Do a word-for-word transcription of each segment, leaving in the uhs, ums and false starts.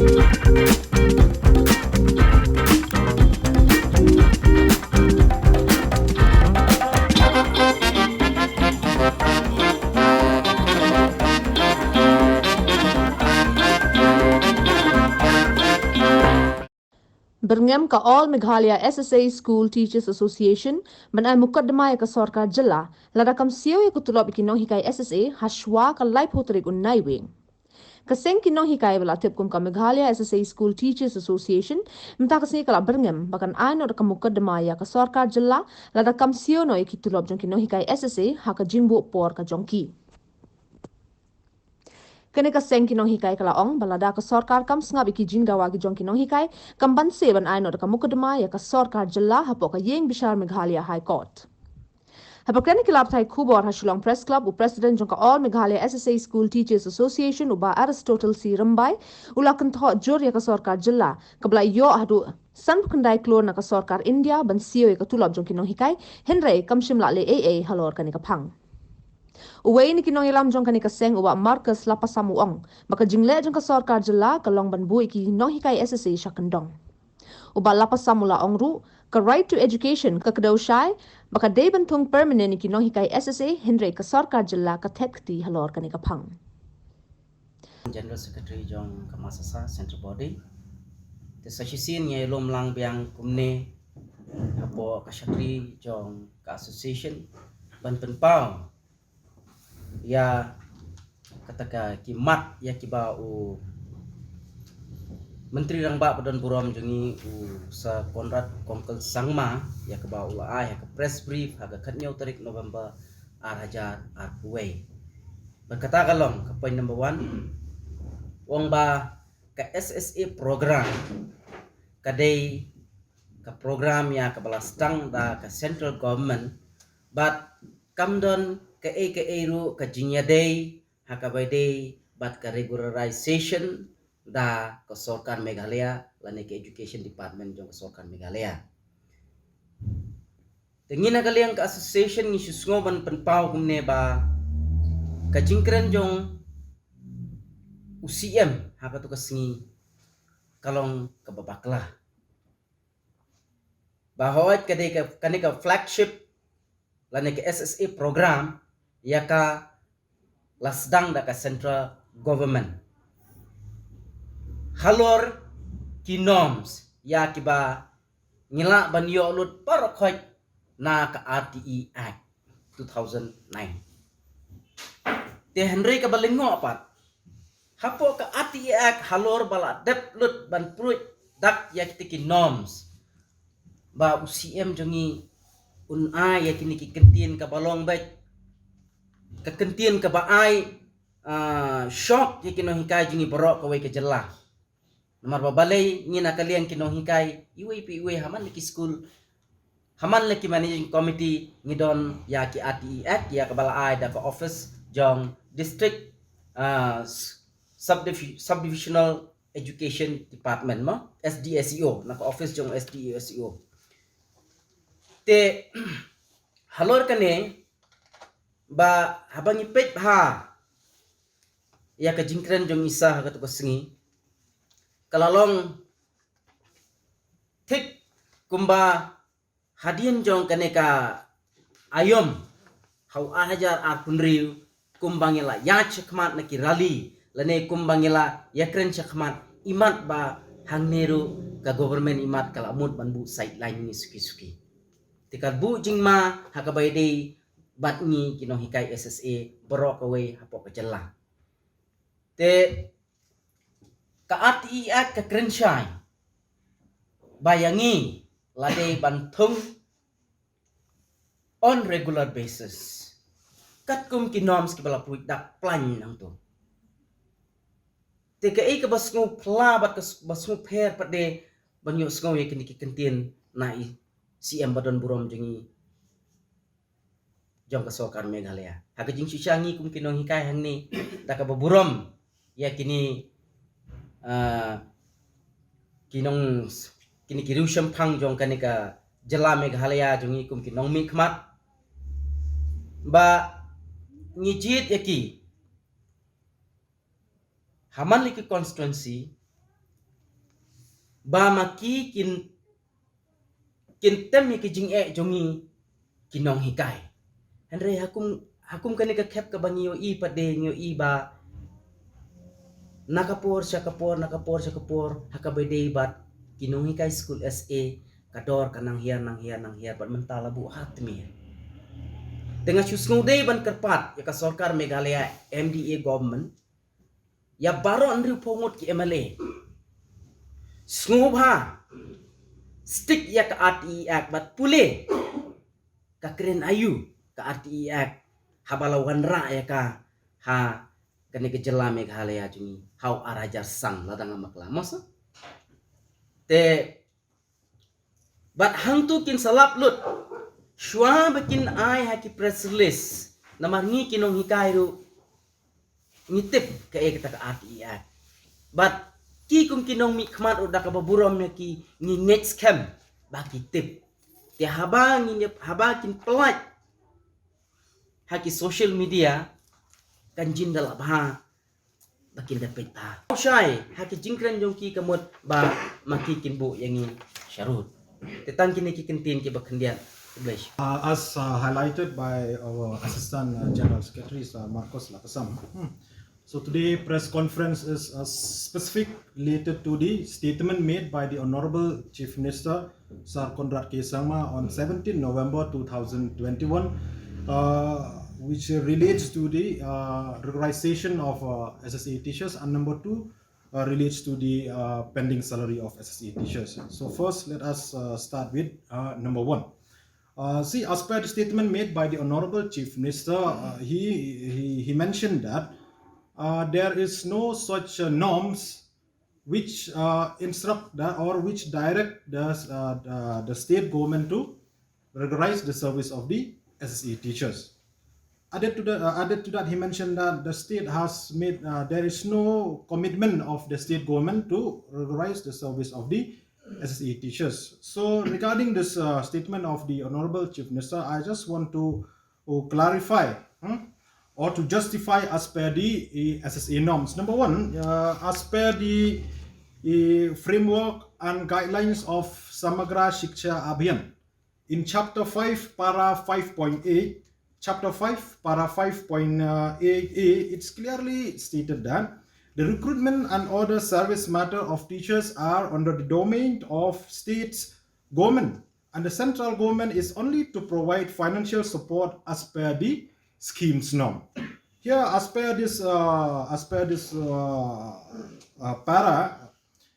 Byrngem ka All Meghalaya S S A School Teachers Association ban ai mukotduma ïa ka sorkar jylla lada kam siew ïa ka tulop ïa ki nonghikai S S A ha shwa ka laiphew tarik u Naiwieng. Ka seng ki nonghikai ba la tip kum ka Meghalaya S S A School Teachers Association mynta ka sngi ka la byrngem ba kan ai noh da ka mukotduma ïa ka sorkar jylla lada kam siew noh ïa ki tulop jong ki nonghikai S S A ha ka jingbuh por ka jong ki. Kane ka seng ki nonghikai ka la ong ba lada ka sorkar kam sngap ïa ki jingdawa ki jong ki nonghikai, kam banse ban ai noh da ka mukotduma ïa ka sorkar jylla hapoh ka ïing bishar Meghalaya High Court. Haba kren ha ki lad pathai khubor ha Shillong Press Club, u President jong ka All Meghalaya S S A School Teachers Association, u Bah Aristotle C Rymbai, u la kynthoh jur ïa ka sorkar jylla kaba la ïoh haduh sanphew khyndai klur na ka sorkar India ban siew ïa ka tulop jong ki nonghikai, hynrei kam shym la leh ei ei halor kane ka phang. Uwei na ki nongïalam jong kane ka seng, u Bah Marcus Lapasam, u ong ba ka jingleh jong ka sorkar jylla ka long ban buh ïa ki nonghikai S S A sha kyndong. U Bah Lapasam u la ong ruh, ka right to education ka kdew shai ba ka dei ban thung permanent ïa ki nonghikai S S A, hynrei ka sorkar jylla ka thet kti halor kane ka phang. General Secretary jong ka MASASA Central Body. Te sa shisien ngi lum lang biang kumne hapoh ka shakri jong ka association ban pynpaw ïa kata ka khmat ïa kiba u Myntri Rangbah ba don burom jong ngi, u Sir Conrad Kongkal Sangma, ïa kaba u la ai ha ka press brief ha ka khathynñiew tarik November ar hajar arphew wei. Bad kata ka long ka point number one. Ong ba ka S S A program ka dei ka program ïa kaba la sdang da ka central government, bad kam don kaei kaei ruh ka jingïadei ha kaba ïadei bad ka regularization da ka sorkar Meghalaya lane ka education department jong ka sorkar Meghalaya. Te ngi na ka liang ka association ngi shu sngew ban pynpaw kumne ba ka jingkren jong u C M ha katu ka sngi ka long kaba bakla. Ba hooid ka dei ka, kane ka flagship lane ka S S A program ïa ka la sdang da ka central government halor ki norms ïa kiba ngi lah ban ïoh lut baroh khoit na ka R T E Act two thousand nine. Te hynrei kaba lyngngoh pat, hapoh ka R T E Act halor ba la dep lut ban pruid dak ïa kita ki norms, ba u C M jong ngi un ai ïa kine ki kyntien kaba long beit ka kyntien kaba ai, ah, shock ïa ki nonghikai jong ngi baroh kawei ka jylla. Namar ba balei ngi na ka liang ki nonghikai iwei pa iwei ha man la ki skul, ha man la ki managing committee ngi don ïa ki R T E Act ïa kaba la ai da ka office jong district, ah, s-, subdivi-, subdivisional education department mo, S D S E O, na ka office jong S D S E O. Te halor kane ba haba ngi peit bha ïa ka jingkren jong i Sir ha katu ka sngi, ka la long thik kumba hadien jong kane ka aïom ha u ar hajar arphew hynriew, kumba ngi la ïaid shakhmat na ki rally lane kumba ngi la ïakren shakhmat imat ba hangne ruh ka government imat ka la mut ban buh sideline ngi suki suki. Te ka buh jingma ha kaba ïadei bad ngi ki nonghikai S S A baroh kawei hapoh ka jylla. Te ka R T E Act ka kren shai ba ïa ngi la dei ban thung on regular basis katkum ki norms kiba la pruid dak plain nangto. Te kaei kaba sngewphylla bad kaba sngewpher pat de ban ïohsngew ïa kine ki kyntien na i C M ba don burom jong ngi jong ka sorkar Meghalaya. Ha ka jingshisha ngi kum ki nonghikai hangne da kaba burom ïa kine, ah, ki nong, kine ki riewshemphang jong kane ka jylla Meghalaya jong ngi kum ki nongmihkhmat ba ngi jied ïa ki ha man la ki constituency ba ma ki kin, kin tem ïa ki jingeh jong ngi ki nonghikai. Hynrei ha kum, ha kum kane ka khep kaba ngi ïohi pat de, ngi ïohi ba na ka por sha ka por, na ka por sha ka por, ha kaba dei bad ki nonghikai skul S A, ka dor ka nang hiar, nang hiar, nang hiar, bad mynta la buh ha tmier. Te nga shu sngewdei ban kyrpad ïa ka sorkar Meghalaya M D A government, ïa baroh hynriewphew ngut ki M L A, sngewbha stick ïa ka R T E Act bad pule ka kren aïu ka R T E Act haba la wanrah ïa ka ha kane ka jylla Meghalaya jong ngi ha u ar hajar san, lada ngam bakla, mo sa? Te bad hangtu kin sa lap lut shuwa ba kin ai ha ki press release. Namar ngi ki nonghikai ruh ngi tip kaei kata ka R T E Act. Bad ki kum ki nongmihkhmat ruh da kaba burom ïa ki ngi ngeit skhem ba ki tip. Te haba ngi, haba kin pyllait ha ki social media, kan jin da lah bha ba kin da peit bha. Shai ha ki jingkren jong ki ka mut ba ma ki kin buh ïa ngi sharud. Te tang kine ki kyntien kiba khyndiat. Khublei. Uh, as uh, highlighted by our Assistant uh, General Secretary, Sir Marcos Lakasam. Hmm. So today press conference is uh, specific related to the statement made by the Honorable Chief Minister, Sir Conrad K Sangma, on seventeenth November two thousand twenty-one, uh, which relates to the uh, regularization of uh, S S A teachers, and number two uh, relates to the uh, pending salary of S S A teachers. So first, let us uh, start with uh, number one. Uh, see, as per the statement made by the Honorable Chief Minister, uh, he, he, he mentioned that uh, there is no such uh, norms which uh, instruct the, or which direct the, uh, the, the state government to regularize the service of the S S A teachers. Added to, the, uh, added to that, he mentioned that the state has made, uh, there is no commitment of the state government to regularize the service of the S S A teachers. So regarding this uh, statement of the Honorable Chief Minister, I just want to, to clarify, hmm, or to justify as per the uh, S S A norms. Number one, uh, as per the uh, framework and guidelines of Samagra Shiksha Abhiyan, in chapter five, para five point eight, chapter five, para five point eight A, it's clearly stated that the recruitment and other service matter of teachers are under the domain of states government, and the central government is only to provide financial support as per the scheme's norm. Here, as per this, uh, as per this uh, uh, para,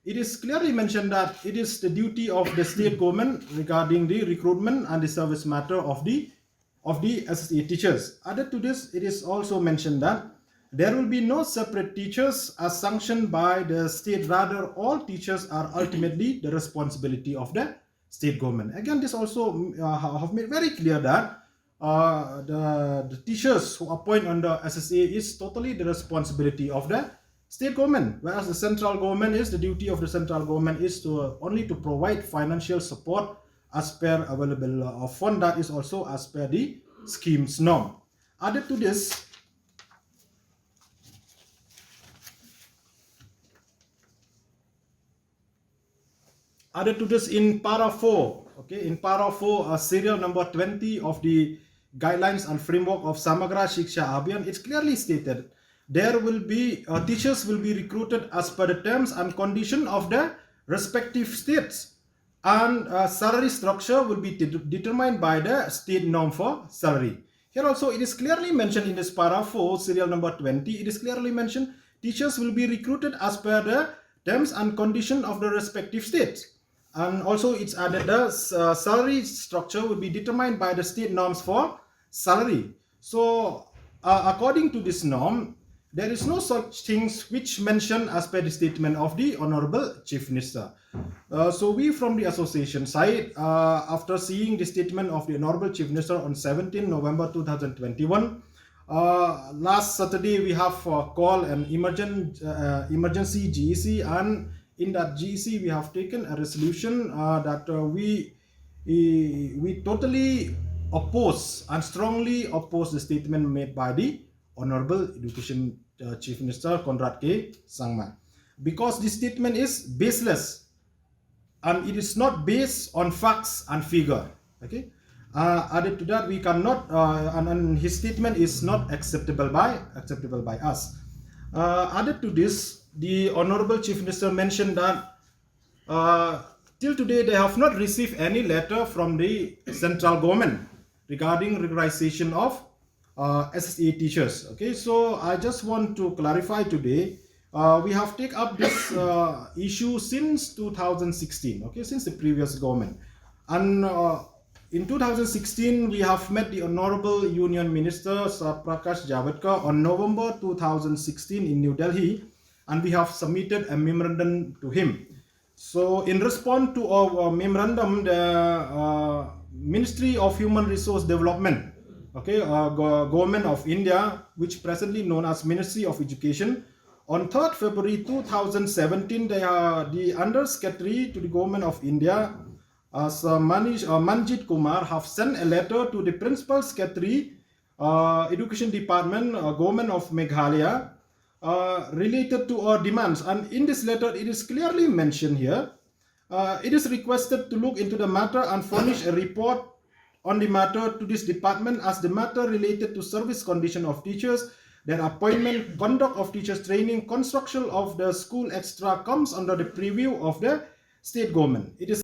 it is clearly mentioned that it is the duty of the state government regarding the recruitment and the service matter of the of the S S A teachers. Added to this, it is also mentioned that there will be no separate teachers as sanctioned by the state. Rather, all teachers are ultimately the responsibility of the state government. Again, this also uh, have made very clear that uh, the, the teachers who appoint under S S A is totally the responsibility of the state government, whereas the central government is, the duty of the central government is to only to provide financial support as per available uh, fund, that is also as per the scheme's norm. Added to this, added to this in para four, okay, in para four, uh, serial number twenty of the guidelines and framework of Samagra Shiksha Abhiyan, it's clearly stated there will be uh, teachers will be recruited as per the terms and condition of the respective states, and uh, salary structure will be de- determined by the state norm for salary. Here also, it is clearly mentioned in this para four, serial number twenty. It is clearly mentioned teachers will be recruited as per the terms and condition of the respective states. And also, it's added the uh, salary structure will be determined by the state norms for salary. So, uh, according to this norm, there is no such things which mentioned as per the statement of the Honorable Chief Minister. Uh, so we from the association side, uh, after seeing the statement of the Honorable Chief Minister on seventeenth November two thousand twenty-one, uh, last Saturday we have uh, called an emergent, uh, emergency G E C, and in that G E C we have taken a resolution uh, that uh, we, we we totally oppose and strongly oppose the statement made by the Honorable Education uh, Chief Minister Conrad K Sangma, because this statement is baseless. and it is not based on facts and figure. Okay. Uh, added to that, we cannot, uh, and, and his statement is not acceptable by acceptable by us. Uh, added to this, the Honorable Chief Minister mentioned that uh, till today they have not received any letter from the central government regarding regularization of uh, S S A teachers. Okay, so I just want to clarify today. Uh, we have take up this uh, issue since two thousand sixteen. Okay, since the previous government, and uh, in two thousand sixteen we have met the Honorable Union Minister Sir Prakash Javadekar on November two thousand sixteen in New Delhi, and we have submitted a memorandum to him. So, in response to our, uh, memorandum, the uh, Ministry of Human Resource Development, okay, uh, go- Government of India, which presently known as Ministry of Education, on third February two thousand seventeen, the, uh, the Under Secretary to the Government of India, uh, Sir Manish, uh, Manjit Kumar, have sent a letter to the Principal Secretary, uh, Education Department, uh, Government of Meghalaya, uh, related to our demands. And in this letter, it is clearly mentioned here. Uh, it is requested to look into the matter and furnish a report on the matter to this department, as the matter related to service condition of teachers, their appointment, conduct of teachers training, construction of the school, et cetera, comes under the purview of the state government. It is